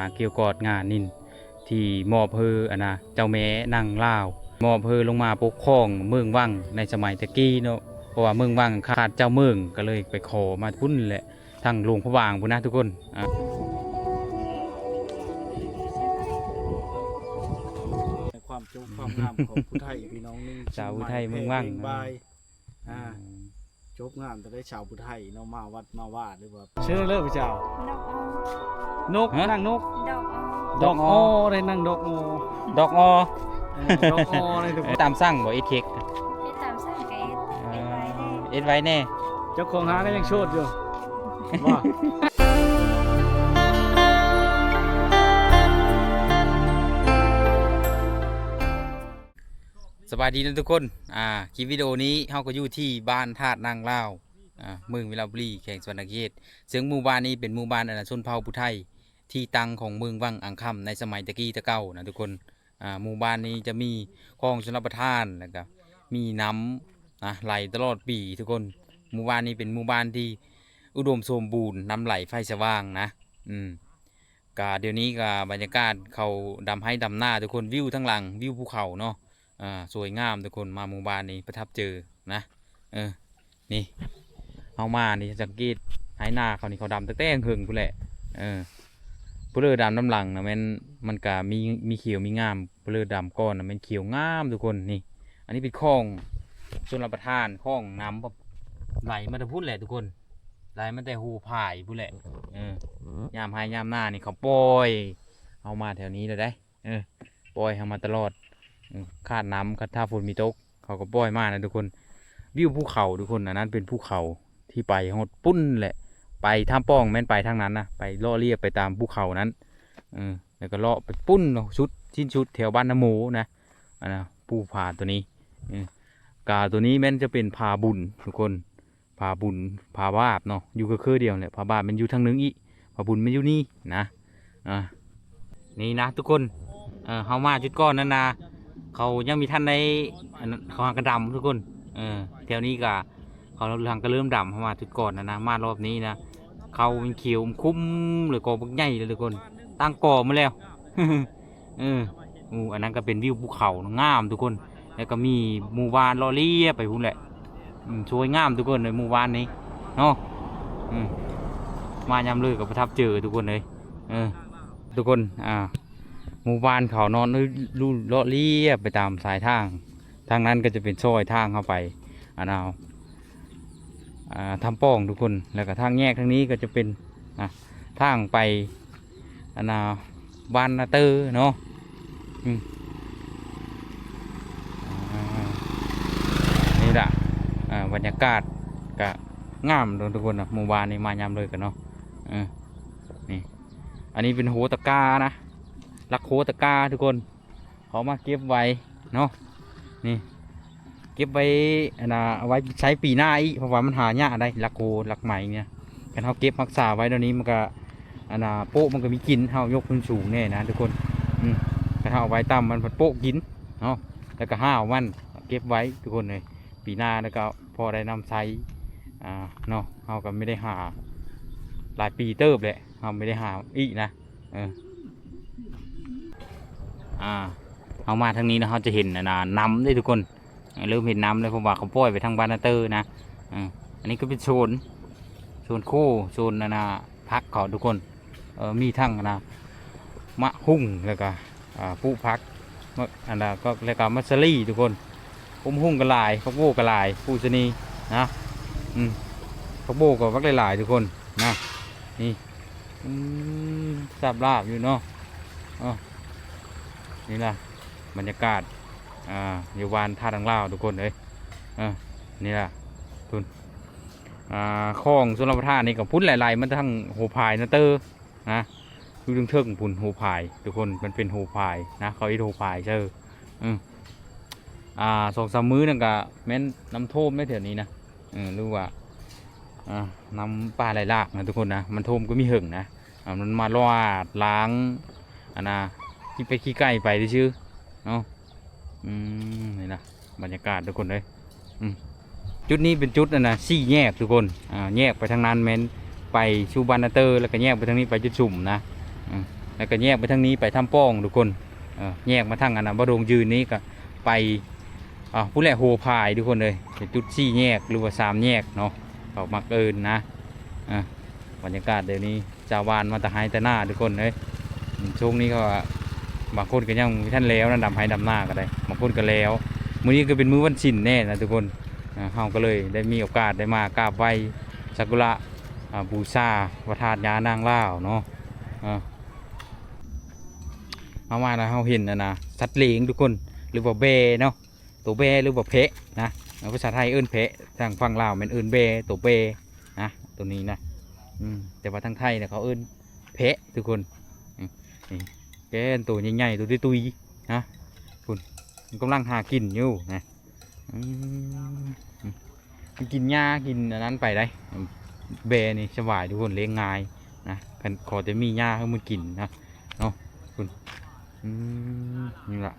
ອ່າ ກ່ຽວກອດງານນີ້ ທີ່ມອບໃຫ້ ອັນນະ ເຈົ້າແມ່ນາງລາວ ມອບໃຫ້ລົງມາປົກຄອງເມືອງວັງໃນສະໄໝແຕ່ກີ້ເນາະ. ເພາະວ່າເມືອງວັງຂາດເຈົ້າເມືອງ ກໍເລີຍໄປຂໍມາພຸ້ນແຫຼະ ທາງຫຼວງພະບາງພຸ້ນນະທຸກຄົນ. ອ່າ ໃນຄວາມໂຈງຄວາມງາມຂອງຜູ້ໄທພີ່ນ້ອງໜຶ່ງ ສາວຜູ້ໄທເມືອງວັງ ເພງບາຍ ອ່າ ອືມ ຈົບງາມແຕ່ໄດ້ສາວຜູ້ໄທເນາະ ມາວັດມາວາ ຫຼືວ່າ ຊື່ເລີຍພະເຈົ້າ ດອກອໍ ນົກ ຮະ? ນາງນົກ ດອກອໍ ດອກອໍ ດອກອໍ ໄດ້ນາງດອກອໍ ດອກອໍ ເອີ ດອກອໍ ໄດ້ທຸກຄົນ ຕາມສັ່ງບໍ່ ເອັດເຄັກ ເຮັດຕາມສັ່ງກໍເຮັດ ເຮັດໄວແດ່ ເຮັດໄວແດ່ ເຈົ້າຂອງຮ້ານກໍຍັງໂສດຢູ່ ບໍ່ ສະບາຍດີນະທຸກຄົນ ອ່າ ຄລິບວິດີໂອນີ້ເຮົາກໍຢູ່ທີ່ບ້ານທາດນາງລາວ ອ່າ ເມືອງວິລະບູລີ ແຂວງສະຫວັນນະເຂດ ເຊິ່ງໝູ່ບ້ານນີ້ເປັນໝູ່ບ້ານ ອັນນະ ຊົນເຜົ່າຜູ້ໄທ ທີ່ຕັ້ງຂອງເມືອງວັງອ່າງຄຳໃນສະໄໝແຕ່ກີ້ແຕ່ເກົ່ານະທຸກຄົນ. ອ່າ ໝູ່ບ້ານນີ້ຈະມີຄອງຊົນລະປະທານ ແລ້ວກະມີນ້ຳນະ ໄຫຼຕະຫຼອດປີທຸກຄົນ. ໝູ່ບ້ານນີ້ເປັນໝູ່ບ້ານທີ່ອຸດົມສົມບູນ ນ້ຳໄຫຼໄຟສະຫວ່າງນະ ອືມ ກະດຽວນີ້ກະບັນຍາກາດເຂົາດຳໄຮ່ດຳນາທຸກຄົນ ວິວທາງຫຼັງ ວິວພູເຂົາເນາະ ອ່າ ສວຍງາມທຸກຄົນ ມາໝູ່ບ້ານນີ້ປະທັບເຈີນະ ເອີ ນີ້ ເຮົາມານີ້ສັງເກດໄຮ່ນາເຂົານີ້ ເຂົາດຳຕັ້ງແຕ່ເຫິງພຸ້ນແຫຼະ ເອີ ຜູ້ເລີດຳນຳຫຼັງນະແມ່ນ ມັນກະມີ ມີຂຽວມີງາມ ຜູ້ເລີດຳກ່ອນນະແມ່ນຂຽວງາມທຸກຄົນ. ນີ້ ອັນນີ້ເປັນຄອງຊົນລະປະທານ ຄອງນ້ຳໄຫຼມາແຕ່ພຸ້ນແຫຼະທຸກຄົນ ໄຫຼມາແຕ່ໂຮພາຍພຸ້ນແຫຼະ ເອີ ຍາມໄຮ່ຍາມນານີ້ເຂົາປ່ອຍເຮົາມາແຖວນີ້ແລ້ວເດ້. ເອີ ປ່ອຍເຮົາມາຕະຫຼອດ ເອີ ຂາດນ້ຳ ຄັນຖ້າຝົນມີຕົກ ເຂົາກໍປ່ອຍມານະທຸກຄົນ. ວິວພູເຂົາທຸກຄົນ ອັນນັ້ນເປັນພູເຂົາທີ່ໄປຮອດປຸ້ນແຫຼະ ໄປຖ້ຳປ່ອງແມ່ນໄປທາງນັ້ນນະ ໄປເລາະລຽບໄປຕາມພູເຂົານັ້ນ ເອີ ແລ້ວກໍເລາະໄປປຸ້ນເນາະ ສຸດ ສິ້ນສຸດແຖວບ້ານນາໂມນະ ອັນນະ ພູຜາຕົວນີ້ ເອີ ກາຕົວນີ້ແມ່ນຈະເປັນຜາບຸນທຸກຄົນ. ຜາບຸນ ຜາບາບເນາະ ຢູ່ເຄືອໆດຽວແຫຼະ ຜາບາບແມ່ນຢູ່ທາງໜຶ່ງອີກ ຜາບຸນແມ່ນຢູ່ນີ້ນະ ອ່າ ນີ້ນະທຸກຄົນ ເອີ ເຮົາມາຈຸດກ່ອນນັ້ນນະ ເຂົາຍັງມີທັນໄດ້ ອັນນັ້ນ ເຂົາຫາກະດຳທຸກຄົນ ເອີ ແຖວນີ້ກະເຂົາຫາກະເລີ່ມດຳ ເຮົາມາຈຸດກ່ອນນັ້ນນະ ມາລອບນີ້ນະ ເຂົາມັນຂຽວອຳຄຸ້ມເລີຍ ກໍບັກໃຫຍ່ເລີຍທຸກຄົນ ຕັ້ງກໍໝົດແລ້ວ. ເອີ ໂອ້ ອັນນັ້ນກໍເປັນວິວພູເຂົາງາມທຸກຄົນ ແລ້ວກໍມີໝູ່ບ້ານເລາະລຽບໄປພຸ້ນແຫຼະ ອືມ ສວຍງາມທຸກຄົນເອີຍ ໝູ່ບ້ານນີ້ເນາະ ອືມ ມາຍາມເລີຍກໍປະທັບເຈີທຸກຄົນເອີຍ ເອີ ທຸກຄົນ ອ່າ ໝູ່ບ້ານເຂົາເນາະ ເລາະລຽບໄປຕາມສາຍທາງ ທາງນັ້ນກໍຈະເປັນຊອຍທາງເຮົາໄປ ອັນນາ ອ່າ ຖ້ຳປ່ອງທຸກຄົນ ແລ້ວກໍທາງແຍກທາງນີ້ກໍຈະເປັນ ອ່າ ທາງໄປ ອັນນາ ບ້ານນາເຕີເນາະ ອືມ ອ່າ ນີ້ລະ ອ່າ ບັນຍາກາດກະງາມເນາະທຸກຄົນເນາະ ໝູ່ບ້ານນີ້ມາຍາມເລີຍກັນເນາະ ເອີ ນີ້ ອັນນີ້ເປັນໂຮຕະການະ ຫຼັກໂຮຕະກາທຸກຄົນ ເຂົາມາເກັບໄວ້ເນາະ ນີ້ ເກັບໄວ້ ອັນນ່າ ເອົາໄວ້ໃຊ້ປີໜ້າອີກ ເພາະວ່າມັນຫາຍາກໄດ໋ ຫຼັກໂຮ ຫຼັກໄມ້ນີ້ນະ ຄັນເຮົາເກັບຮັກສາໄວ້ດຽວນີ້ ມັນກະ ອັນນ່າ ໂປ້ະມັນກະມີກິນ ເຮົາຍົກຂຶ້ນສູງແດ່ນະທຸກຄົນ ອືມ ຄັນເຮົາເອົາໄວ້ຕ່ຳ ມັນພັດໂປ້ະກິນເນາະ ແລ້ວກະຫ້າວມັນ ເກັບໄວ້ທຸກຄົນເອີຍ ປີໜ້າແລ້ວກະພໍໄດ້ນຳໃຊ້ ອ່າ ເນາະ ເຮົາກະບໍ່ໄດ້ຫາຫຼາຍປີເຕີບແຫຼະ ເຮົາບໍ່ໄດ້ຫາອີກນະ ເອີ ອ່າ ເຮົາມາທາງນີ້ເນາະ ເຮົາຈະເຫັນ ອັນນ່າ ນ້ຳເດ້ທຸກຄົນ ເລີ່ມເຫັນນ້ຳແລ້ວ ເພາະວ່າເຂົາປ່ອຍໄປທາງບ້ານນາເຕີນະ ເອີ ອັນນີ້ກໍເປັນໂຊນ ໂຊນໂຄ ໂຊນ ອັນນ່າ ຜັກເຂົາທຸກຄົນ ເອີ ມີທັງ ອັນນ່າ ໝາກຫຸ່ງ ແລ້ວກໍ ອ່າ ປູກຜັກ ມະ ອັນນ່າ ກໍ ແລ້ວກໍມັດສະລີທຸກຄົນ ໂອ້ ໝາກຫຸ່ງກໍຫຼາຍ ຜັກໂບກໍຫຼາຍ ປູກຊະນີນະ ອືມ ຜັກໂບກໍບັກຫຼາຍໆທຸກຄົນນະ ນີ້ ອືມ ສາບລາບຢູ່ເນາະ ເອີ ນີ້ລະ ບັນຍາກາດ ອ່າ ຢູ່ບ້ານທ່ານາງລາວທຸກຄົນເອີຍ ເອີ ນີ້ລະ ພຸ້ນ ອ່າ ຂອງຊົນລະປະທານນີ້ກໍພຸ້ນແຫຼະ ໄຫຼມາທາງໂຮພາຍນາເຕີ ນະ ຢູ່ເທິງໆພຸ້ນ ໂຮພາຍທຸກຄົນ ມັນເປັນໂຮພາຍນະ ເຂົາເຮັດໂຮພາຍໃສ່ ອືມ ອ່າ ສອງສາມມື້ນັ້ນກະແມ່ນນ້ຳຖ້ວມໃນແຖວນີ້ນະ ເອີ ຫຼືວ່າ ອ່າ ນ້ຳປ່າໄຫຼຫຼາກນະທຸກຄົນນະ ມັນຖ້ວມກໍມີເຫິງນະ ອ່າ ມັນມາລວດລ້າງ ອັນນ່າ ຂີ້ເປັດຂີ້ໄກ່ໄປຊື່ໆເນາະ ອືມ ນີ້ນະ ບັນຍາກາດທຸກຄົນເອີຍ ອືມ ຈຸດນີ້ເປັນຈຸດ ອັນນ່າ ສີ່ແຍກທຸກຄົນ ອ່າ ແຍກໄປທາງນັ້ນແມ່ນໄປສູ່ບ້ານນາເຕີ ແລ້ວກໍແຍກໄປທາງນີ້ໄປຈຸດຊຸມນະ ອືມ แล้วก็แยกไปทางนี้ไปถ้ำป้องทุกคน เออ แยกมาทางอันนั้นบ่ดงยืนนี้ก็ไป อ่า พุ้นแหละ หัวพายทุกคนเอ้ย เป็นจุดสี่แยกหรือว่าสามแยกเนาะ เขามักเอิ้นนะ อ่า บรรยากาศเดี๋ยวนี้ ชาวบ้านมาแต่ไฮ่แต่นาทุกคนเอ้ย อืม ช่วงนี้ก็บางคนก็ยังบ่ทันแล้วนะ ดำไฮ่ดำนาก็ได้ บางคนก็แล้ว มื้อนี้ก็เป็นมื้อวันศีลแน่นะทุกคน อ่า เฮาก็เลยได้มีโอกาสได้มากราบไหว้สักการะ อ่า บูชาพระธาตุย่านางลาวเนาะ อ่า เฮามาแล้วเฮาเห็นอันน่ะ สัตว์เลี้ยงทุกคน หรือว่าแบเนาะ โตแบหรือว่าแพะนะ ภาษาไทยเอิ้นแพะ ทางฝั่งลาวแม่นเอิ้นแบ โตแบนะ โตนี้นะ อืม แต่ว่าทางไทยเนี่ยเขาเอิ้นแพะทุกคน อืม นี่ แกนโตใหญ่ๆ โตตุ้ยๆ นะ พุ้น มันกำลังหากินอยู่นะ อืม อืม มันกินหญ้ากินอันนั้นไปได้ แบนี่สบายทุกคน เลี้ยงง่ายนะ คันขอแต่มีหญ้าให้มันกินนะ เนาะ พุ้น อืม นี่ล่ะ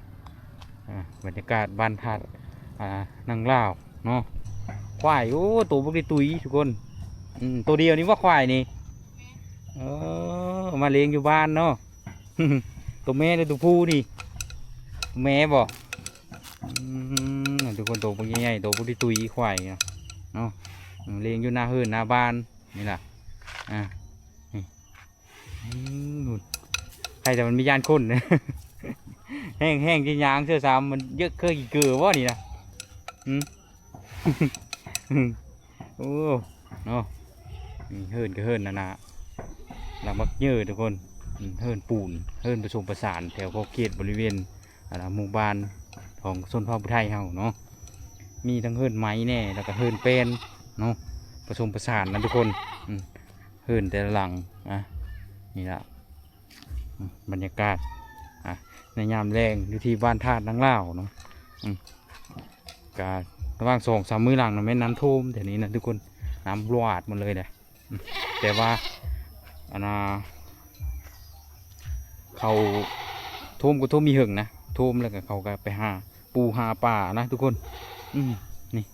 อ่า บรรยากาศบ้านธาตุ อ่า นางลาวเนาะ ควาย โอ้ โตบักได้ตุยทุกคน อืม โตเดียวนี่ว่าควายนี่ เออ มาเลี้ยงอยู่บ้านเนาะ โตแม่หรือโตผู้นี่ แม่บ่ อืม ทุกคน โตบักใหญ่ๆ โตบักได้ตุยควายเนาะ เนาะ อืม เลี้ยงอยู่หน้าเฮือนหน้าบ้านนี่ล่ะ อ่า นี่ อืม ใครแต่มันมีย่านคน แห้งๆ ที่ยางเสื้อซ้ำมันเยอะเคยกี่เกือบ่นี่นะ อืม โอ้ เนาะ นี่เฮือนก็เฮือนนั่นน่ะ หลังบักเยอะทุกคน อืม เฮือนปูน เฮือนผสมผสานแถวขอบเขตบริเวณ อันน่ะ หมู่บ้านของชนเผ่าผู้ไทเฮาเนาะ มีทั้งเฮือนไม้แน่ แล้วก็เฮือนแป้นเนาะ ผสมผสานนะทุกคน อืม เฮือนแต่ละหลัง อ่ะ นี่ล่ะ อืม บรรยากาศ อ่ะ ในยามแลงอยู่ที่บ้านธาตุนางลาวเนาะ อืม ก็ระหว่างสองสามมื้อหลังนะแม่นน้ำท่วมแถวนี้นะทุกคน น้ำหลากหมดเลยนะ อืม แต่ว่า อันน่ะ เขาท่วมก็ท่วมมีเหิงนะ ท่วมแล้วก็เขาก็ไปหาปูหาปลานะทุกคน อืม นี่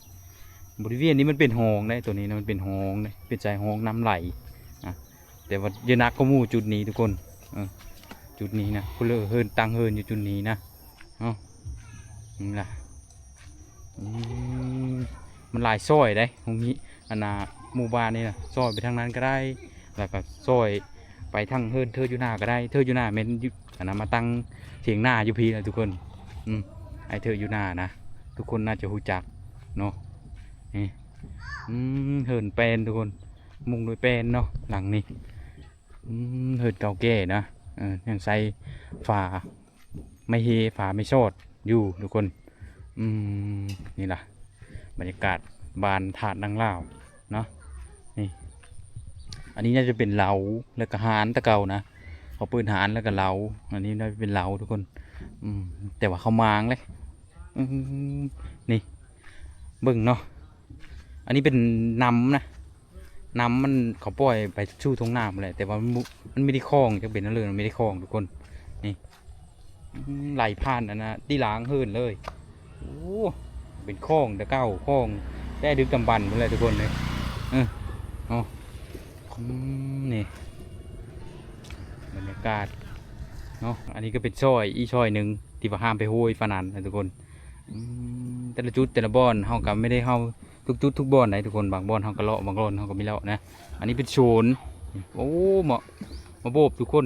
บริเวณนี้มันเป็นห้องเด้ ตัวนี้นะ มันเป็นห้องเด้ เป็นสายห้องน้ำไหล อ่ะ แต่ว่าอย่าหนักกว่าหมู่จุดนี้ทุกคน เออ จุดนี้นะ พุ้นเลยเฮือน ตั้งเฮือนอยู่จุดนี้นะ เนาะ นี่ล่ะ อืม มันหลายซอยเด้ ตรงนี้ อันน่ะ หมู่บ้านนี่นะ ซอยไปทางนั้นก็ได้ แล้วก็ซอยไปทางเฮือนเทิดอยู่หน้าก็ได้ เทิดอยู่หน้าแม่นอยู่ อันน่ะ มาตั้งเถียงนาอยู่พี้นะทุกคน อืม ไอ้เทิดอยู่หน้านะ ทุกคนน่าจะรู้จักเนาะ นี่ อืม เฮือนแป้นทุกคน มุงด้วยแป้นเนาะ หลังนี้ อืม เฮือนเก่าแก่นะ เออ ยังใส่ฝาไม้เฮ ฝาไม้ซอดอยู่ทุกคน อืม นี่ล่ะ บรรยากาศบ้านธาตุนางลาวเนาะ นี่ อันนี้น่าจะเป็นเหลา แล้วก็ฮานแต่เก่านะ เขาเปิดฮานแล้วก็เหลา อันนี้น่าจะเป็นเหลาทุกคน อืม แต่ว่าเขามางเลย อืม นี่ เบิ่งเนาะ อันนี้เป็นน้ำนะ น้ำมันเขาปล่อยไปสู่ทุ่งนาพู้นแหละ แต่ว่ามันบ่ มันไม่ได้คลอง จักเป็นอันเลย มันไม่ได้คลองทุกคน นี่ อืม ไหลผ่านอันน่ะ ที่หลังเฮือนเลย โอ้ เป็นคลองแต่เก่า คลองแต่ดึกดำบรรพ์พู้นแหละทุกคนเลย เออ เนาะ อืม นี่ บรรยากาศเนาะ อันนี้ก็เป็นซอย อีกซอยหนึ่งที่ว่าห้ามไปห้วยปานนั้นนะทุกคน อืม แต่ละจุดแต่ละบ่อนเฮาก็ไม่ได้เข้าทุกจุดทุกบ่อนใดทุกคน บางบ่อนเฮาก็เลาะ บางบ่อนเฮาก็ไม่เลาะนะ อันนี้เป็นสวน โอ้ มะ มะโบบทุกคน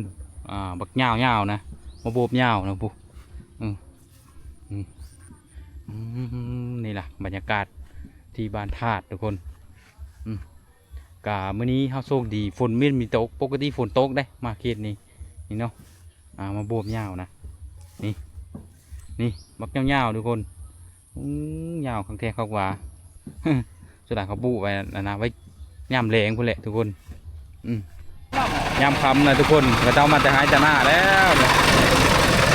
อ่า บักยาวๆ นะ มะโบบยาวนะพุ้น อืม อืม อืม นี่ล่ะ บรรยากาศที่บ้านธาตุทุกคน อืม กะมื้อนี้เฮาโชคดี ฝนแม่นมีตก ปกติฝนตกเด้ มาเขตนี้ นี่เนาะ อ่า มะโบบยาวนะ นี่ นี่ บักยาวๆ ทุกคน อืม ยาวคักแท้คักหวา ส่วนหลายเขาปลูกไว้นั่นนะ ไว้ยามแลงพู้นแหละทุกคน อืม ยามค่ำนะทุกคน เขาเจ้ามาแต่ไฮ่แต่นาแล้ว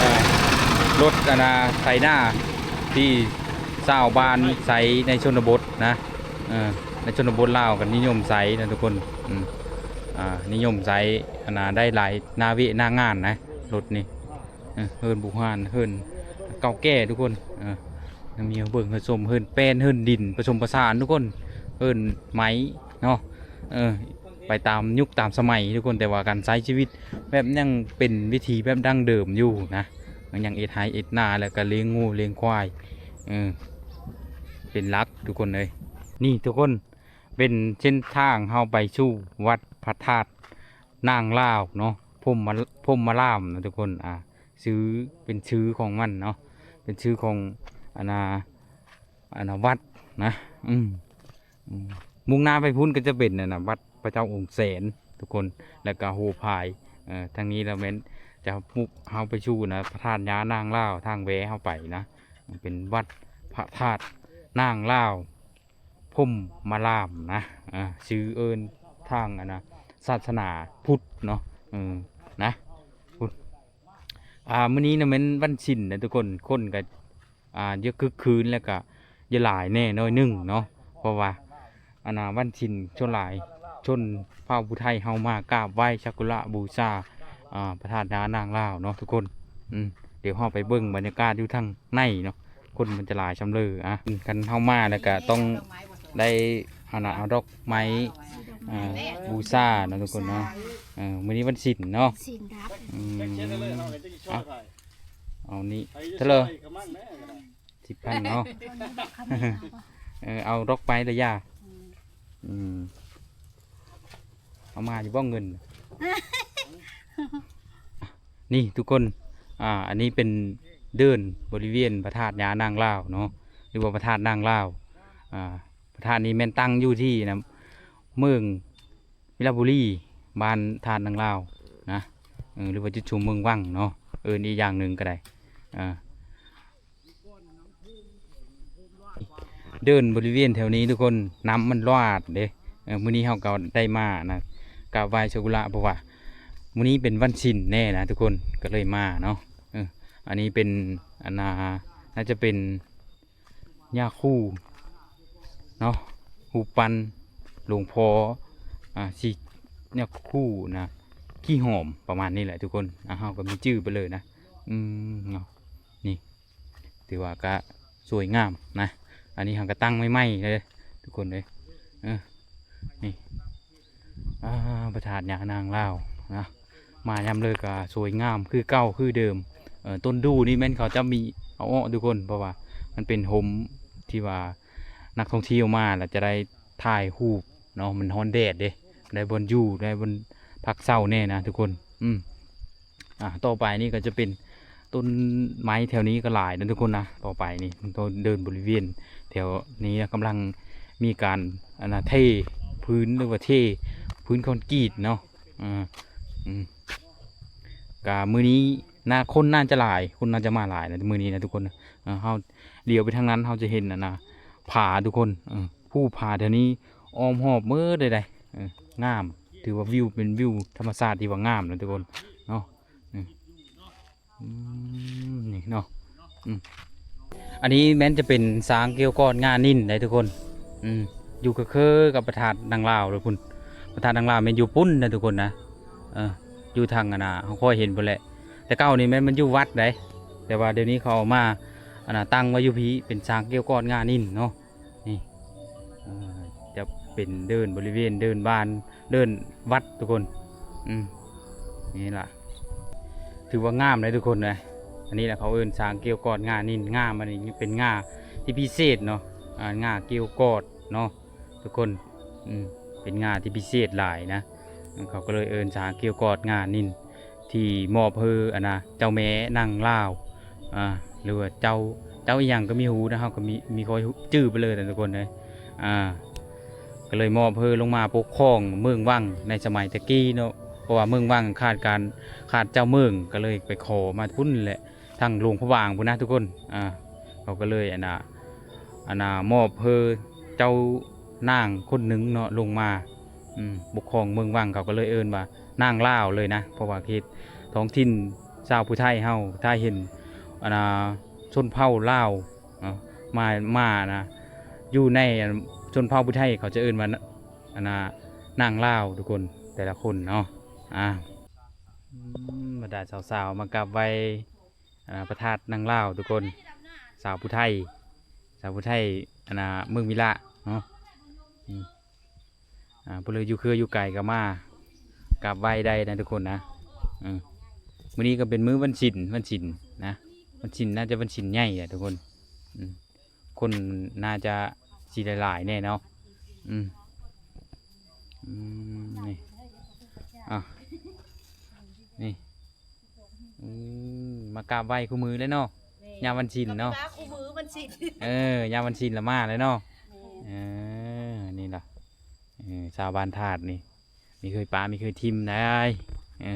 อ่า รถอันน่ะ ไถนา ที่ชาวบ้านใช้ในชนบทนะ เออ ในชนบทลาวก็นิยมใช้นะทุกคน อืม อ่า นิยมใช้ อันน่ะ ได้หลายหน้าเวะหน้างานนะ รถนี่ เออ เฮือนบู่ฮาน เฮือนเก่าแก่ทุกคน เออ ยังมีเบิ่งเฮือนส้ม เฮือนแป้น เฮือนดิน ผสมผสานทุกคน เฮือนไม้เนาะ เออ ໄປຕາມຍຸກຕາມສະໄໝທຸກຄົນ, ແຕ່ວ່າການໃຊ້ຊີວິດແບບຍັງເປັນວິຖີແບບດັ້ງເດີມຢູ່ນະ, ຍັງເຮັດໄຮ່ເຮັດນາ ແລ້ວກໍລ້ຽງງົວລ້ຽງຄວາຍ ເອີ ເປັນຫຼັກທຸກຄົນເອີຍ. ນີ້ທຸກຄົນ ເປັນເສັ້ນທາງເຮົາໄປສູ່ວັດພະທາດນາງລາວເນາະ, ພົມມະ ພົມມະລາມນະທຸກຄົນ. ອ່າ ຊື່ ເປັນຊື່ຂອງມັນເນາະ, ເປັນຊື່ຂອງ ອັນນ່າ ອັນນ່າ ວັດນະ. ອືມ ອືມ ມຸ່ງໜ້າໄປພຸ້ນກໍຈະເປັນ ອັນນ່າ ວັດພະເຈົ້າອົງແສນທຸກຄົນ, ແລ້ວກໍໂຮພາຍ. ເອີ ທາງນີ້ລະແມ່ນຈະມຸກເຮົາໄປສູ່ນະ ພະທາດຍານາງລາວ, ທາງແວະເຮົາໄປນະ ເປັນວັດພະທາດນາງລາວ ພົມມະລາມນະ. ອ່າ ຊື່ເອີ້ນທາງ ອັນນ່າ ສາສະໜາພຸດເນາະ. ເອີ ນະ ພຸດ. ອ່າ ມື້ນີ້ນະແມ່ນວັນສິນນະທຸກຄົນ, ຄົນກໍ ອ່າ ຈະຄຶກຄື້ນ ແລ້ວກໍຈະຫຼາຍແດ່ໜ້ອຍໜຶ່ງເນາະ, ເພາະວ່າ ອັນນ່າ ວັນສິນ ສ່ວນຫຼາຍຊົນເຜົ່າຜູ້ໄທເຮົາມາກາບໄຫວ້ສັກກາລະບູຊາ ອ່າ ພະທາດຍານາງລາວເນາະທຸກຄົນ. ອືມ ດຽວເຮົາໄປເບິ່ງບັນຍາກາດຢູ່ທາງໃນເນາະ, ຄົນມັນຈະຫຼາຍຊ່ຳໃດ. ອ່າ ຄັນເຮົາມາແລ້ວກໍຕ້ອງໄດ້ ອັນນ່າ ເອົາດອກໄມ້ ອ່າ ບູຊາເນາະທຸກຄົນເນາະ. ເອີ ມື້ນີ້ວັນສິນເນາະ. ສິນດັບ. ອືມ ເອົາ ເອົານີ້ເທົ່າໃດ? ສິບພັນເນາະ. ເອີ ເອົາດອກໄມ້ລະຢ່າ. ອືມ ເອົາມາຢູ່ບໍ່ເງິນ? ນີ້ທຸກຄົນ ອ່າ ອັນນີ້ເປັນເດີ່ນບໍລິເວນພະທາດຍານາງລາວເນາະ ຫຼືວ່າພະທາດນາງລາວ. ອ່າ ພະທາດນີ້ແມ່ນຕັ້ງຢູ່ທີ່ນະ ເມືອງວິລະບູລີ ບ້ານທາດນາງລາວນະ ເອີ ຫຼືວ່າຈຸດຊຸມເມືອງວັງເນາະ, ເອີ້ນອີກຢ່າງໜຶ່ງກໍໄດ້. ອ່າ ເດີ່ນບໍລິເວນແຖວນີ້ທຸກຄົນ ນ້ຳມັນຫຼາດເດ້. ເອີ ມື້ນີ້ເຮົາກໍໄດ້ມານະ ກາບໄຫວ້ສັກກາລະ ເພາະວ່າມື້ນີ້ເປັນວັນສິນແດ່ນະທຸກຄົນ ກໍເລີຍມາເນາະ. ເອີ ອັນນີ້ເປັນ ອັນນ່າ ໜ້າຈະເປັນຍາຄູເນາະ, ຮູບປັ້ນຫຼວງພໍ່ ອ່າ ຊິ ຍາຄູນະ ຂີ້ຫອມ ປະມານນີ້ແຫຼະທຸກຄົນ. ອ່າ ເຮົາກໍມີຈື່ໄປເລີຍນະ. ອືມ ເນາະ ນີ້ ຖືວ່າກະສວຍງາມນະ. ອັນນີ້ເຮົາກະຕັ້ງໃໝ່ໆເລີຍທຸກຄົນເອີຍ. ເອີ ນີ້ ອ່າ ພະທາດຍານາງລາວນະ, ມາຍາມເລີກະສວຍງາມຄືເກົ່າຄືເດີມ. ເອີ ຕົ້ນດູ່ນີ້ແມ່ນເຂົາຈະມີເອົາອອກທຸກຄົນ ເພາະວ່າມັນເປັນຮົ່ມທີ່ວ່ານັກທ່ອງທ່ຽວມາແລ້ວຈະໄດ້ຖ່າຍຮູບເນາະ, ມັນຮ້ອນແດດເດ້ ໄດ້ບ່ອນຢູ່ ໄດ້ບ່ອນພັກເຊົາແດ່ນະທຸກຄົນ. ອືມ ອ່າ ຕໍ່ໄປນີ້ກໍຈະເປັນຕົ້ນໄມ້ແຖວນີ້ກໍຫຼາຍນະທຸກຄົນນະ. ຕໍ່ໄປນີ້ ເດີ່ນບໍລິເວນແຖວນີ້ນະ ກຳລັງມີການ ອັນນ່າ ເທພື້ນ ຫຼືວ່າເທພື້ນຄອນກຣີດເນາະ. ອ່າ ອືມ ກະມື້ນີ້ໜ້າ ຄົນໜ້າຈະຫຼາຍ ຄົນໜ້າຈະມາຫຼາຍນະມື້ນີ້ນະທຸກຄົນນະ. ເຮົາຫຼຽວໄປທາງນັ້ນ ເຮົາຈະເຫັນ ອັນນ່າ ຜາທຸກຄົນ. ເອີ ພູຜາແຖວນີ້ອ້ອມຮອບໝົດເລີຍໄດ໋. ເອີ ງາມ ຖືວ່າວິວ ເປັນວິວທຳມະຊາດທີ່ວ່າງາມນະທຸກຄົນເນາະ. ອືມ ອືມ ນີ້ເນາະ. ອືມ ອັນນີ້ແມ່ນຈະເປັນຊ້າງກ່ຽວກອດງານິນໄດ໋ທຸກຄົນ. ອືມ ຢູ່ເຄີໆກັບພະທາດນາງລາວເລີຍພຸ້ນ. ພະທາດນາງລາວແມ່ນຢູ່ພຸ້ນນະທຸກຄົນນະ. ເອີ ຢູ່ທາງ ອັນນ່າ ເຮົາຄ່ອຍເຫັນພຸ້ນແຫຼະ. ແຕ່ເກົ່ານີ້ແມ່ນມັນຢູ່ວັດໄດ໋ ແຕ່ວ່າດຽວນີ້ເຂົາເອົາມາ ອັນນ່າ ຕັ້ງໄວ້ຢູ່ພີ້ ເປັນຊ້າງກ່ຽວກອດງານິນເນາະ. ນີ້ ເອີ ຈະເປັນເດີ່ນບໍລິເວນ ເດີ່ນບ້ານ ເດີ່ນວັດທຸກຄົນ. ອືມ ນີ້ລະ ຖືວ່າງາມເລີຍທຸກຄົນເອີຍ. ອັນນີ້ລະເຂົາເອີ້ນຊ້າງກ່ຽວກອດງານິນ. ງາມັນນີ້ເປັນງາທີ່ພິເສດເນາະ, ອ່າ ງາກ່ຽວກອດເນາະທຸກຄົນ. ອືມ ເປັນງາທີ່ພິເສດຫຼາຍນະ, ເຂົາກໍເລີຍເອີ້ນຊ້າງກ່ຽວກອດງານິນ. ທີ່ມອບໃຫ້ ອັນນ່າ ເຈົ້າແມ່ນາງລາວ ອ່າ ຫຼືວ່າເຈົ້າ ເຈົ້າອີ່ຫຍັງກໍມີຮູ້ນະ, ເຮົາກໍມີ ມີຄ່ອຍຈື່ໄປເລີຍນະທຸກຄົນເອີຍ. ອ່າ ກໍເລີຍມອບໃຫ້ລົງມາປົກຄອງເມືອງວັງໃນສະໄໝແຕ່ກີ້ເນາະ, ເພາະວ່າເມືອງວັງຂາດການ ຂາດເຈົ້າເມືອງ ກໍເລີຍໄປຂໍມາພຸ້ນແຫຼະ ທາງຫຼວງພະບາງພຸ້ນນະທຸກຄົນ. ອ່າ ເຂົາກໍເລີຍ ອັນນ່າ ອັນນ່າ ມອບໃຫ້ເຈົ້ານາງຄົນໜຶ່ງເນາະ ລົງມາ ອືມ ປົກຄອງເມືອງວັງ. ເຂົາກໍເລີຍເອີ້ນວ່ານາງລາວເລີຍນະ, ເພາະວ່າເຂດທ້ອງຖິ່ນຊາວຜູ້ໄທເຮົາ ຖ້າເຫັນ ອັນນ່າ ຊົນເຜົ່າລາວເນາະ ມາ ມານະ ຢູ່ໃນ ອັນ ຊົນເຜົ່າຜູ້ໄທ ເຂົາຈະເອີ້ນວ່າ ອັນນ່າ ນາງລາວທຸກຄົນ ແຕ່ລະຄົນເນາະ. ອ່າ ອືມ ບັນດາສາວໆ ມາກາບໄຫວ້ ອ່າ ພະທາດນາງລາວທຸກຄົນ, ສາວຜູ້ໄທ ສາວຜູ້ໄທ ອັນນ່າ ເມືອງວິລະເນາະ. ອືມ ອ່າ ຜູ້ໃດຢູ່ເຄືອຢູ່ໄກກໍມາກາບໄຫວ້ໄດ້ນະທຸກຄົນນະ. ເອີ ມື້ນີ້ກໍເປັນມື້ວັນສິນ ວັນສິນນະ ວັນສິນ ໜ້າຈະວັນສິນໃຫຍ່ແຫຼະທຸກຄົນ. ອືມ ຄົນໜ້າຈະຊິຫຼາຍໆແດ່ເນາະ. ອືມ ອືມ ນີ້ ເອົາ ນີ້ ອືມ ມາກາບໄຫວ້ຄູ່ມື້ແຫຼະເນາະ. ແມ່ນ ຍາມວັນສິນເນາະ ມາຄູ່ມື້ວັນສິນ. ເອີ ຍາມວັນສິນລະມາແຫຼະເນາະ. ແມ່ນ ເອີ ນີ້ລະ ເອີ ຊາວບ້ານທາດນີ້ ມີເຄີຍປາ ມີເຄີຍຖິ້ມໄດ໋. ເອີ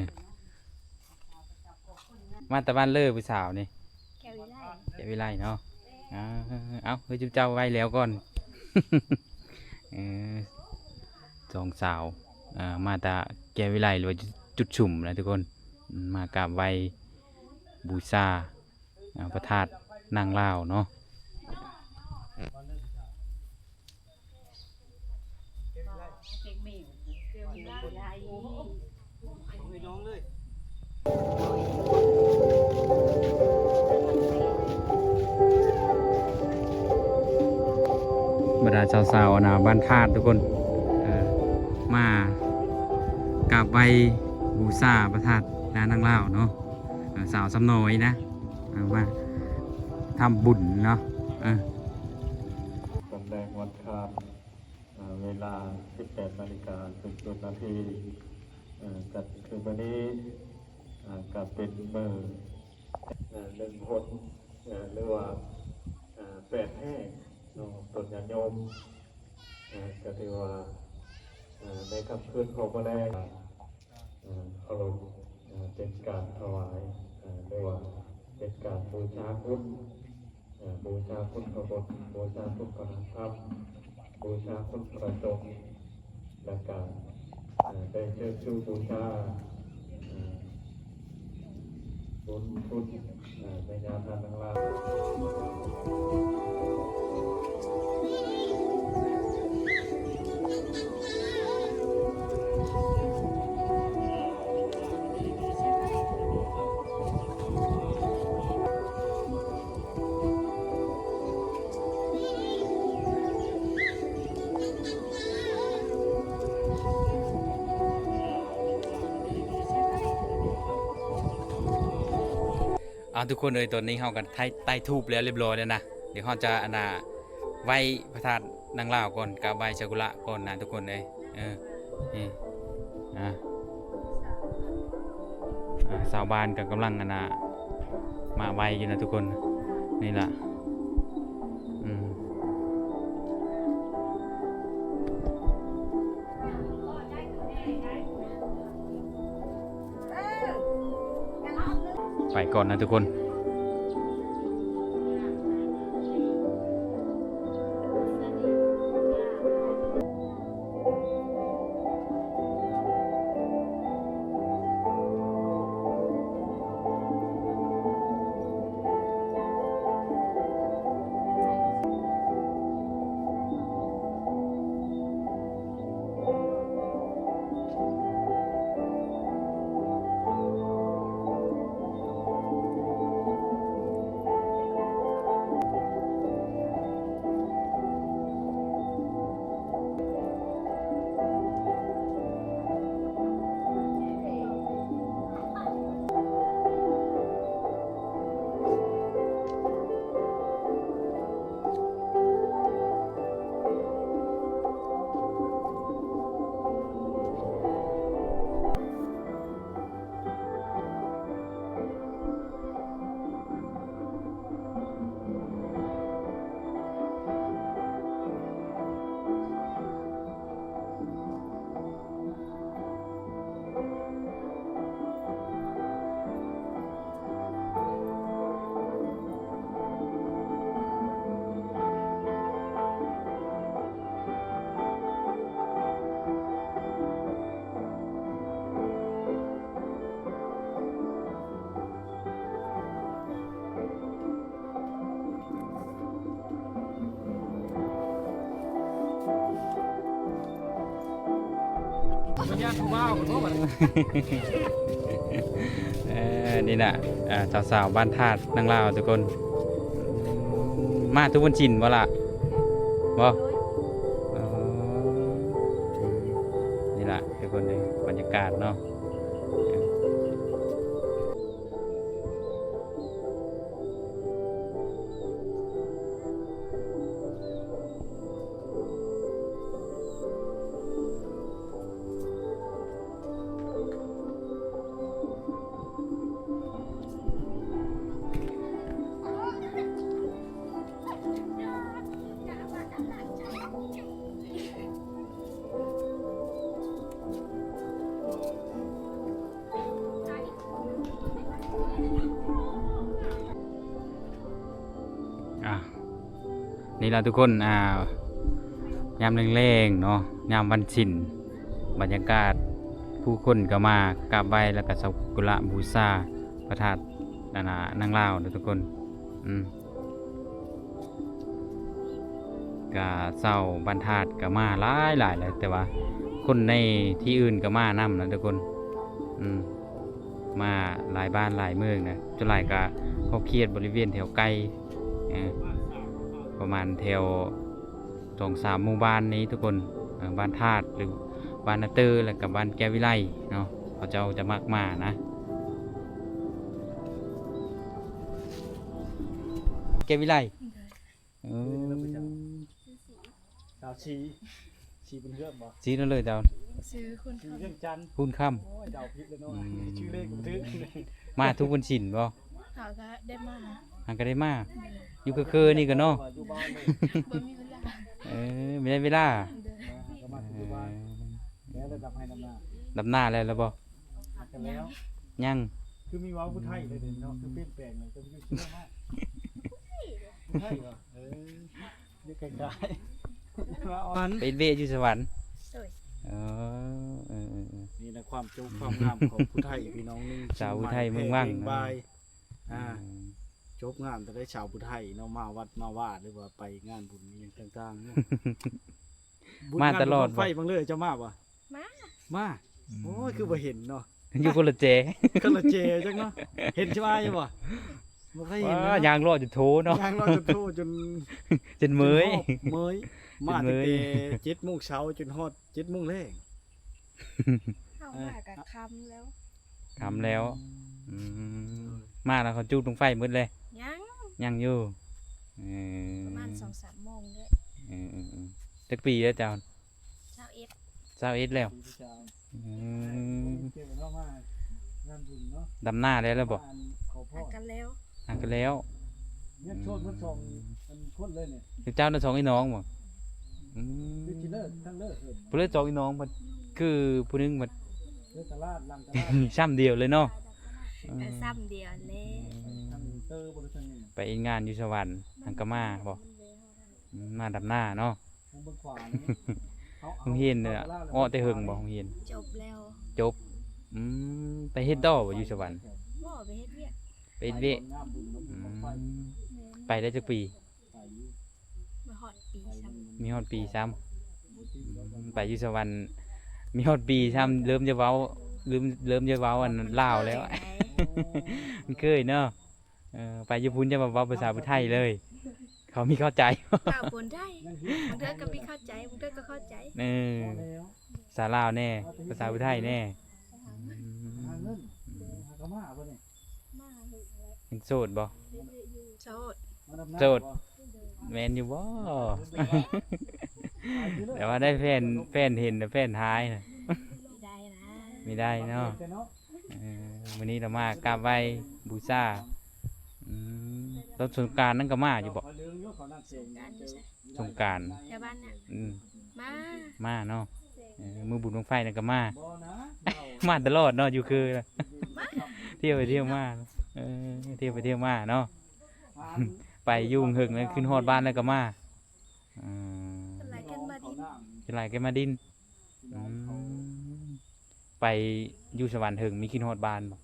ມາແຕ່ບ້ານເລີ ຜູ້ສາວນີ້ ແກ້ວວິໄລ ແກ້ວວິໄລເນາະ. ອ່າ ເອົາ ຄືຈຸເຈົ້າໄຫວ້ແລ້ວກ່ອນ. ເອີ ສອງສາວ ອ່າ ມາແຕ່ແກ້ວວິໄລ ຫຼືວ່າຈຸດຊຸມນະທຸກຄົນ ມາກາບໄຫວ້ບູຊາ ອ່າ ພະທາດນາງລາວເນາະ. ບັນດາສາວໆ ອັນນ່າ ບ້ານທາດທຸກຄົນ ເອີ ມາກາບໄຫວ້ບູຊາພະທາດນາງລາວເນາະ. ເອີ ສາວຊຳນ້ອຍນະ ເອີ ມາທຳບຸນເນາະ. ເອີ ຕຳແໜ່ງວັນຄານ ເວລາສິບແປດນາລິກາສິບເຈັດນາທີ ເອີ ກໍຄືມື້ນີ້ ເອີ ກໍເປັນມື້ ເອີ ໜຶ່ງຫົນ ເອີ ຫຼືວ່າ ເອີ ແປດແຫ່ເນາະ ຕົ້ນຍາດໂຍມ ເອີ ກໍຖືວ່າ ເອີ ໃນຄ່ຳຄືນຂອງມື້ແລງ ເອີ ເຄົາລົບ ເອີ ເປັນການຖວາຍ ເອີ ຫຼືວ່າເປັນການບູຊາຄຸນ ເອີ ບູຊາຄຸນພະບຸດ ບູຊາຄຸນພະທຳ ບູຊາຄຸນພະສົງ ແລະກະ ເອີ ໄດ້ເຊີດຊູບູຊາ ເອີ ບຸນຄຸນ ເອີ ແມ່ຍ່າທາດນາງລາວ. ເອົາ ທຸກຄົນເອີຍ ຕອນນີ້ເຮົາກໍໄຕ້ ໄຕ້ທູບແລ້ວ ຮຽບຮ້ອຍແລ້ວນະ. ດຽວເຮົາຈະ ອັນນ່າ ໄຫວ້ພະທາດນາງລາວກ່ອນ ກາບໄຫວ້ຊາກຸລະກ່ອນນະທຸກຄົນເອີຍ. ເອີ ນີ້ ອ່າ ອ່າ ຊາວບ້ານກໍກຳລັງ ອັນນ່າ ມາໄຫວ້ຢູ່ນະທຸກຄົນ. ນີ້ລະ ອືມ ໄປກ່ອນນະທຸກຄົນ. ເອີ ນີ້ນະ ອ່າ ສາວໆ ບ້ານທາດນາງລາວທຸກຄົນ. ມາທຸກວັນສິນບໍ່ລະ? ບໍ່? ອໍ ຄົນເດ້ ບັນຍາກາດເນາະ. ອ່າ ນີ້ລະທຸກຄົນ ອ່າ ຍາມແລງໆເນາະ ຍາມວັນສິນ ບັນຍາກາດ ຜູ້ຄົນກໍມາກາບໄຫວ້ ແລ້ວກໍສັກກາລະບູຊາພະທາດ ອັນນ່າ ນາງລາວເດີທຸກຄົນ. ອືມ ກະຊາວບ້ານທາດກະມາຫຼາຍໆແຫຼະ ແຕ່ວ່າຄົນໃນທີ່ອື່ນກະມານຳນະທຸກຄົນ. ອືມ ມາຫຼາຍບ້ານຫຼາຍເມືອງນະ ສ່ວນຫຼາຍກະຂອບເຂດບໍລິເວນແຖວໃກ້ ເອີ ປະມານແຖວສອງສາມໝູ່ບ້ານນີ້ທຸກຄົນ ເອີ ບ້ານທາດ ຫຼື ບ້ານນາເຕີ ແລ້ວກະບ້ານແກ້ວວິໄລເນາະ ເຂົາເຈົ້າຈະມັກມານະ. ແກ້ວວິໄລ ໂດຍ ເອີ ສາວສີ ສີບຸນເຮືອງບໍ່? ສີນັ້ນເລີຍເຈົ້າ ຊື່ຄຸນ ຊື່ວຽງຈັນ ຄຸນຄຳ. ໂອ້ຍ ເດົາຜິດແລ້ວເນາະ ອືມ ຊື່ເລກບໍ່ຖືກ. ມາທຸກວັນສິນບໍ່? ຫາກະໄດ້ມາ ຫາກະໄດ້ມາ ຢູ່ເຄີໆນີ້ກະເນາະ ຢູ່ບ້ານເລີຍ ບໍ່ມີເວລາ. ເອີ ມີໄດ້ເວລາ ໂດຍ ມາກໍມາຢູ່ບ້ານ ເອີ ແລ້ວດຳໄຮ່ດຳນາ ດຳນາແລ້ວລະບໍ່? ຫາກະແລ້ວ ຍັງ ຄືມີເວົ້າຜູ້ໄທເລີຍເດເນາະ ຄືປ່ຽນແປງເລີຍ ຈະຢູ່ທີ່ມາ ຜູ້ໄທບໍ່? ເອີ ຢູ່ໃກ້ໆ ໄປເວະຢູ່ສະຫວັນ. ໂດຍ ເອີ ເອີ ເອີ ເອີ ນີ້ນະ ຄວາມໂຈກຄວາມງາມຂອງຜູ້ໄທພີ່ນ້ອງ ໜຶ່ງ ສາວຜູ້ໄທເມືອງວັງ ເພງບ່າຍ ອ່າ ອືມ ໂຈກງາມແຕ່ໄດ້ສາວຜູ້ໄທເນາະ ມາວັດມາວາ ຫຼືວ່າໄປງານບຸນອີ່ຫຍັງຕ່າງໆເນາະ. ມາຕະຫຼອດບໍ່? ບຸນງານບຸນບັ້ງໄຟບັງເລີຍ ເຈົ້າມາບໍ່? ມາ ມາ ອືມ ໂອ້ຍ ຄືບໍ່ເຫັນເນາະ ຢູ່ຄົນລະແຈ ຄົນລະແຈຈັກເນາະ ເຫັນຊື່ອ້າຍຢູ່ບໍ່? ບໍ່ເຄີຍເຫັນເລີຍເນາະ ຍ່າງເລາະຈົນໂທເນາະ ຍ່າງເລາະຈົນໂທ ຈົນ ຈົນເມີຍ ຈົນເມີຍ ມາຕັ້ງແຕ່ເຈັດໂມງເຊົ້າຈົນຮອດເຈັດໂມງແລງ ເຂົ້າມາກະຄ່ຳແລ້ວ ຄ່ຳແລ້ວ. ອືມ ອືມ ມາແລ້ວເຂົາຈູດບັ້ງໄຟໝົດເລີຍ? ຍັງ ຍັງຢູ່ ເອີ ປະມານສອງສາມໂມງເດ້. ເອີໆໆ ຈັກປີແລ້ວເຈົ້າ? ຊາວເອັດ ຊາວເອັດແລ້ວ. ອືມ ດຳນາໄດ້ແລ້ວບໍ່? ຫາກະແລ້ວ ຫາກະແລ້ວ. ອືມ ເຈົ້ານະ ສອງອີ່ນ້ອງບໍ່? ອືມ ຜູ້ເລີກສອງອີ່ນ້ອງ ຄືຜູ້ໜຶ່ງບັດ ຊ່ຳດຽວເລີຍເນາະ. ເອີ ຊ່ຳດຽວແຫຼະ. ໄປເຮັດງານຢູ່ສະຫວັນ ຫາກະມາບໍ່? ອືມ ມາດຳນາເນາະ. ໂຮງຮຽນເນາະ ເອາະແຕ່ເຫິງບໍ່ໂຮງຮຽນ? ຈົບແລ້ວ. ຈົບ ອືມ ໄປເຮັດຕໍ່ບໍ່ຢູ່ສະຫວັນ? ບໍ່ ໄປເຮັດວຽກ ໄປເຮັດວຽກ. ອືມ ໄປໄດ້ຈັກປີ? ມາຮອດປີຊ້ຳ ມີຮອດປີຊ້ຳ. ອືມ ໄປຢູ່ສະຫວັນມີຮອດປີຊ້ຳ ເລີ່ມຈະເວົ້າ ເລີ່ມ ເລີ່ມຈະເວົ້າອັນລາວແລ້ວ. ມັນເຄີຍເນາະ. ເອີ ໄປຢູ່ພຸ້ນຈະມາເວົ້າພາສາຜູ້ໄທເລີຍ ເຂົາມີເຂົ້າໃຈ ເວົ້າປົນໄທ ບາງເທື່ອກໍມີເຂົ້າໃຈ ບາງເທື່ອກໍເຂົ້າໃຈ. ເອີ ພາສາລາວແດ່ ພາສາຜູ້ໄທແດ່. ອືມ ຫາເງິນ ຫາກະມາບໍ່ນີ້? ມາຫຶງແລ້ວ. ຍັງໂສດບໍ່? ໂສດ ໂສດ. ແມ່ນຢູ່ບໍ່? ແມ່ນ. ແຕ່ວ່າໄດ້ແຟນ ແຟນເຫັນແລ້ວແຟນຫາຍນະ. ບໍ່ໄດ້ນະ ບໍ່ໄດ້ເນາະ. ເອີ ມື້ນີ້ລະມາກາບໄຫວ້ບູຊາ. ອືມ ຕອນສົງການນັ້ນກໍມາຢູ່ບໍ່? ສົງການຢູ່ໃສ? ສົງການ ແຖວບ້ານນະ. ອືມ ມາ ມາເນາະ. ເອີ ມື້ບຸນບັ້ງໄຟນັ້ນກໍມາ ມາຕະຫຼອດເນາະ ຢູ່ຄື ມາ ທ່ຽວໄປທ່ຽວມາ. ເອີ ທ່ຽວໄປທ່ຽວມາເນາະ. ໄປຢູ່ເຫິງແລ້ວ ຂຶ້ນຮອດບ້ານແລ້ວກໍມາ. ອືມ ສ່ວນຫຼາຍກໍມາດິນ ສ່ວນຫຼາຍກໍມາດິນ. ອືມ ໄປຢູ່ສະຫວັນເຫິງ ມີຄິດຮອດບ້ານບໍ່?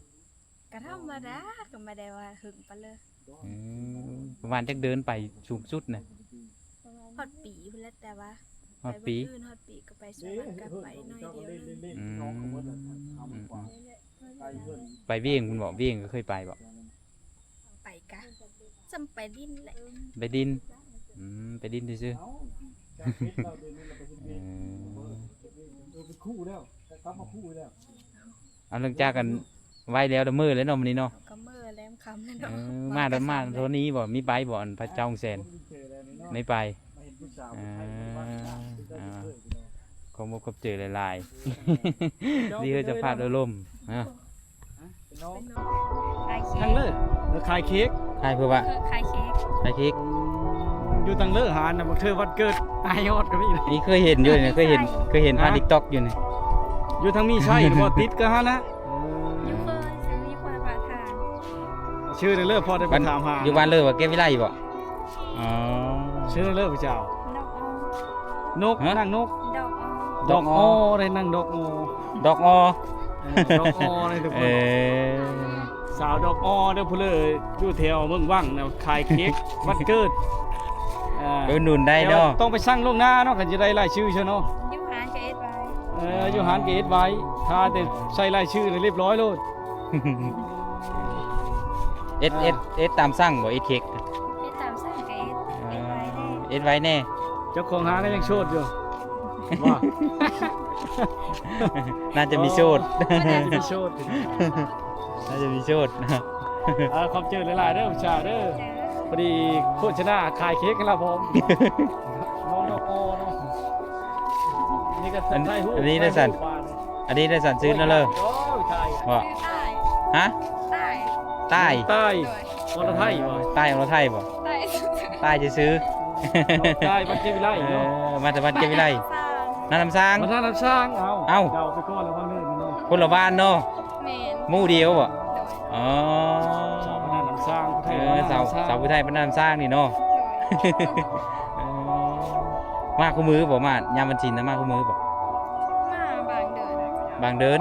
ກະທຳມະດາ ກະບໍ່ໄດ້ວ່າເຫິງປານໃດ. ອືມ ປະມານຈັກເດືອນໄປສູງສຸດນະ? ຮອດປີພຸ້ນແຫຼະ ແຕ່ວ່າຮອດປີ ໄປມື້ອື່ນ ຮອດປີກໍໄປສະຫວັນ ກໍໄປໜ້ອຍດຽວໜຶ່ງ. ອືມ ອືມໆ ໄປວຽງພຸ້ນບໍ່? ວຽງກໍເຄີຍໄປບໍ່? ໄປກະ ສ່ຳໄປດິນແຫຼະ ໄປດິນ. ອືມ ໄປດິນຊື່ໆ. ເອີ ເອີ ເປັນຄູ່ແລ້ວ ເອົາ ຫຼັງຈາກກັນໄຫວ້ແລ້ວ ລະເມີແລ້ວເນາະມື້ນີ້ເນາະ. ກໍເມີແລ້ວ ຄ່ຳແລ້ວເນາະ. ເອີ ມາ ມາເທົ່ານີ້ບໍ່? ມີໄປບໍ່ ອັນພະເຈົ້າຫົງແສນ? ໄມ່ໄປ. ເອີ ຂອບອົກຂອບໃຈຫຼາຍໆ ທີ່ເຮີດສະພາບອາລົມເນາະ. ທາງເລີ ເອີ ຂາຍເຄ້ກ ຂາຍເພື່ອວ່າ ເອີ ຂາຍເຄ້ກ ຂາຍເຄ້ກ. ຢູ່ທາງເລີຮ້ານນະ ບາງເທື່ອວັນເກີດອ້າຍຮອດກໍມີນະ. ນີ້ເຄີຍເຫັນຢູ່ນີ້ ເຄີຍເຫັນ ເຄີຍເຫັນຜ່ານ TikTok ຢູ່ນີ້. ຢູ່ທາງມີໄຊບໍ່? ຕິດກັບຫັ້ນນະ. ເອີ ຢູ່ເຄີຍຊື້ຢູ່ຄົນລະປາກທາງ. ຊື່ໄດ້ເລີ ພໍໄດ້ໄປຖາມຫາ. ຢູ່ບ້ານເລີວ່າແກ້ວວິໄລບໍ່? ອໍ ຊື່ໄດ້ເລີຜູ້ສາວ. ນົກ ຮະ? ນາງນົກ ດອກອໍ ດອກອໍ ໄດ້ນາງດອກອໍ ດອກອໍ ເອີ ດອກອໍ ເອີ ສາວດອກອໍເດີ ຜູ້ເລີຢູ່ແຖວເມືອງວັງນະ ຂາຍເຄ້ກວັນເກີດ. ເອີ ໄປອຸດໜູນໄດ້ເນາະ. ແຕ່ວ່າຕ້ອງໄປສັ່ງລ່ວງໜ້າເນາະ ຄັນຈະໄດ້ລາຍຊື່ຊະເນາະ. ຢູ່ຮ້ານກໍເຮັດໄວ້ ເອີ ຢູ່ຮ້ານກໍເຮັດໄວ້ ຖ້າແຕ່ໃສ່ລາຍຊື່ລະລຽບຮ້ອຍໂລດ. ເຮັດ ອ່າ ເຮັດ ເຮັດຕາມສັ່ງບໍ່? ເຮັດເຄ້ກ ເຮັດຕາມສັ່ງກໍເຮັດ ອ່າ ເຮັດໄວແດ່ ເຮັດໄວແດ່. ເຈົ້າຂອງຮ້ານກໍຍັງໂສດຢູ່ບໍ່? ໜ້າຈະມີໂສດ ໂອ້ ໜ້າຈະມີໂສດ ໜ້າຈະມີໂສດ. ເອີ ຂອບໃຈຫຼາຍໆເດີຜູ້ສາວເດີ. ພໍດີໂຄສະນາຂາຍເຄ້ກໃຫ້ລາວພ້ອມ. ນ້ອງດອກອໍເນາະ. ອັນນີ້ກໍ ອັນ ອັນນີ້ໄດ້ຊັ້ນ ອັນນີ້ໄດ້ສັນຊື່ນະເລີ. ໂອ້ຍ ຕາຍ ບໍ່? ຊື່ຕາຍ ຮະ? ຕາຍ ຕາຍ ຕາຍ ໂດຍ ອໍລະໄທບໍ່? ຕາຍ ອໍລະໄທບໍ່? ຕາຍ ຕາຍຊື່ໆ ຕາຍວັດເກຍວິໄລເນາະ. ເອີ ມາແຕ່ວັດເກຍວິໄລ ບ້ານນານ້ຳຊາງ ບ້ານນານ້ຳຊາງ. ເອົ້າ ເອົ້າ ເດົາໄປກ່ອນລະ ບ້ານເດີນເນາະ ຄົນລະບ້ານເນາະ. ແມ່ນ ໝູ່ດຽວບໍ່? ໂດຍ ອໍ ສາວບ້ານນານ້ຳຊາງ ຜູ້ໄທ ເອີ ບ້ານນານ້ຳຊາງ ສາວ ສາວຜູ້ໄທບ້ານນານ້ຳຊາງນີ້ເນາະ. ໂດຍ ເອີ ມາຄູ່ມື້ບໍ່? ມາຍາມວັນສິນນະ ມາຄູ່ມື້ບໍ່? ມາບາງເດີນ ບາງເດີນ.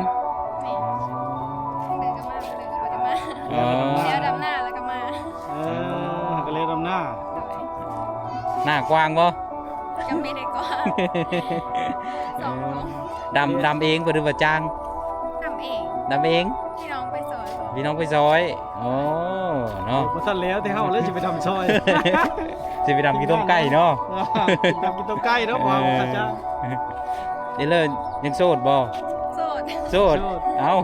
ແມ່ນ ບາງເດີນກໍມາ ບາງເດີນກໍບໍ່ໄດ້ມາ. ອໍ ແລ້ວດຳນາແລ້ວກໍມາ. ເອີ ກໍແລ້ວດຳນາ. ໂດຍ ນາກວ້າງບໍ່? ກໍບໍ່ໄດ້ກວ້າງ ສອງໂມງ. ດຳ ດຳເອງບໍ່ ຫຼືວ່າຈ້າງ? ດຳເອງ ດຳເອງ. ພີ່ນ້ອງໄປຊ່ອຍ ພີ່ນ້ອງໄປຊ່ອຍ. ໂອ້ ເນາະ ບໍ່ທັນແລ້ວແຕ່ເຮົາແລ້ວຊິໄປດຳຊ່ອຍ ຊິໄປດຳຂີ້ຕົມໄກ່ເນາະ. ດຳຂີ້ຕົມໄກ່ເນາະ ເອີ ບໍ່ເອົາຄ່າຈ້າງ. ເອີ ເລີ ຍັງໂສດບໍ່? ໂສດ ໂສດ ໂສດ. ເອົ້າ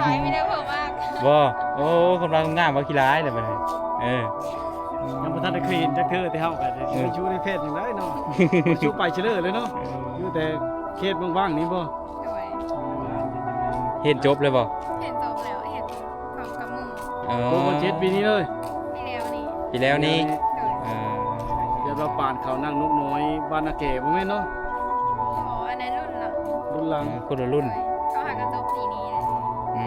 ມີແຕ່ຜູ້ມັກບໍ່? ໂອ້ ຄົນມັກງາມວ່າຂີ້ຮ້າຍແຫຼະບັດນີ້. ເອີ ຍັງບໍ່ທັນໄດ້ເຄີຍເຫັນຈັກເທື່ອ ແຕ່ເຮົາກໍ ເອີ ຢູ່ໃນເຟສຈັ່ງໃດເນາະ ຢູ່ໄປເຊີເລີເລີຍເນາະ. ເອີ ຢູ່ແຕ່ເຂດເມືອງວັງນີ້ບໍ່? ໂດຍ ຮຽນຈົບແລ້ວບໍ່? ຮຽນຈົບແລ້ວ ຮຽນພ້ອມກັບໝູ່. ອໍ ໂຕມ.ເຈັດ ປີນີ້ເລີຍ? ປີແລ້ວນີ້ ປີແລ້ວນີ້. ໂດຍ ເອີ ແບບວ່າປານເຂົານາງນົກນ້ອຍບ້ານນາແກບໍ່ແມ່ນເນາະ? ບໍ່ ອັນນັ້ນລຸ້ນຫຼັງ ລຸ້ນຫຼັງ ເອີ ຄົນລະລຸ້ນ. ໂດຍ ເຂົາຫາກໍຈົບປີນີ້ແຫຼະ. ອື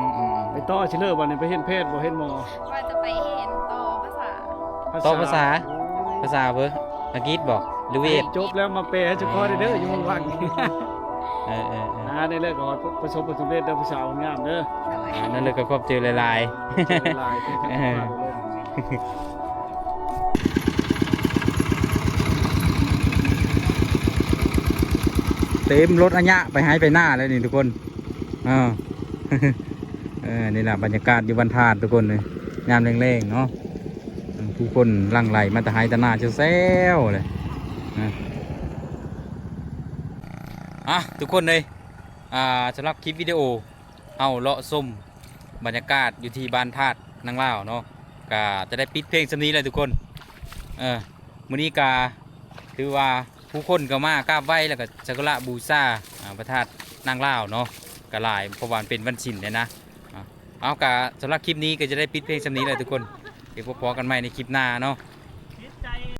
ມ ອືມ ໄປຕໍ່ຊິເລີບັດນີ້ ໄປຮຽນແພດບໍ່ ຮຽນໝໍ? ວ່າຈະໄປຮຽນຕໍ່ພາສາ ພາສາ ຕໍ່ພາສາ ພາສາເບີ ອັງກິດບໍ່ ຫຼືເວດ? ຈົບແລ້ວມາແປໃຫ້ເຈົ້າຂ້ອຍແດ່ເດີ ຢູ່ເມືອງວັງ. ເອີໆໆ ອ່າ ໃນເລື່ອງຂອງປະສົບຜົນສຳເລັດເດີ ຜູ້ສາວງາມເດີ. ໂດຍ ອ່າ ນັ້ນເລີຍກໍຂອບໃຈຫຼາຍໆ ຂອບໃຈຫຼາຍໆ. ເອີ ເຕັມລົດອາຍະໄປໄຮ່ໄປນາແລ້ວນີ້ທຸກຄົນ. ເອີ ເອີ ນີ້ລະບັນຍາກາດຢູ່ບ້ານທາດທຸກຄົນເອີຍ ຍາມແລງໆເນາະ. ຜູ້ຄົນຫຼັ່ງໄຫຼມາແຕ່ໄຮ່ແຕ່ນາແຊວໆເລີຍນະ. ອ່ະ ທຸກຄົນເອີຍ ອ່າ ສຳລັບຄລິບວິດີໂອເຮົາເລາະຊົມບັນຍາກາດຢູ່ທີ່ບ້ານທາດນາງລາວເນາະ ກະຈະໄດ້ປິດພຽງສ່ຳນີ້ແຫຼະທຸກຄົນ. ເອີ ມື້ນີ້ກະຖືວ່າ ຜູ້ຄົນກໍມາກາບໄຫວ້ ແລ້ວກໍສັກກາລະບູຊາ ອ່າ ພະທາດນາງລາວເນາະ ກໍຫຼາຍ ເພາະວ່າມັນເປັນວັນສິນແດ່ນະ. ອ່າ ເອົາ ກະສຳລັບຄລິບນີ້ກໍຈະໄດ້ປິດພຽງສ່ຳນີ້ແຫຼະທຸກຄົນ. ດຽວພົບພໍ້ກັນໃໝ່ໃນຄລິບໜ້າເນາະ.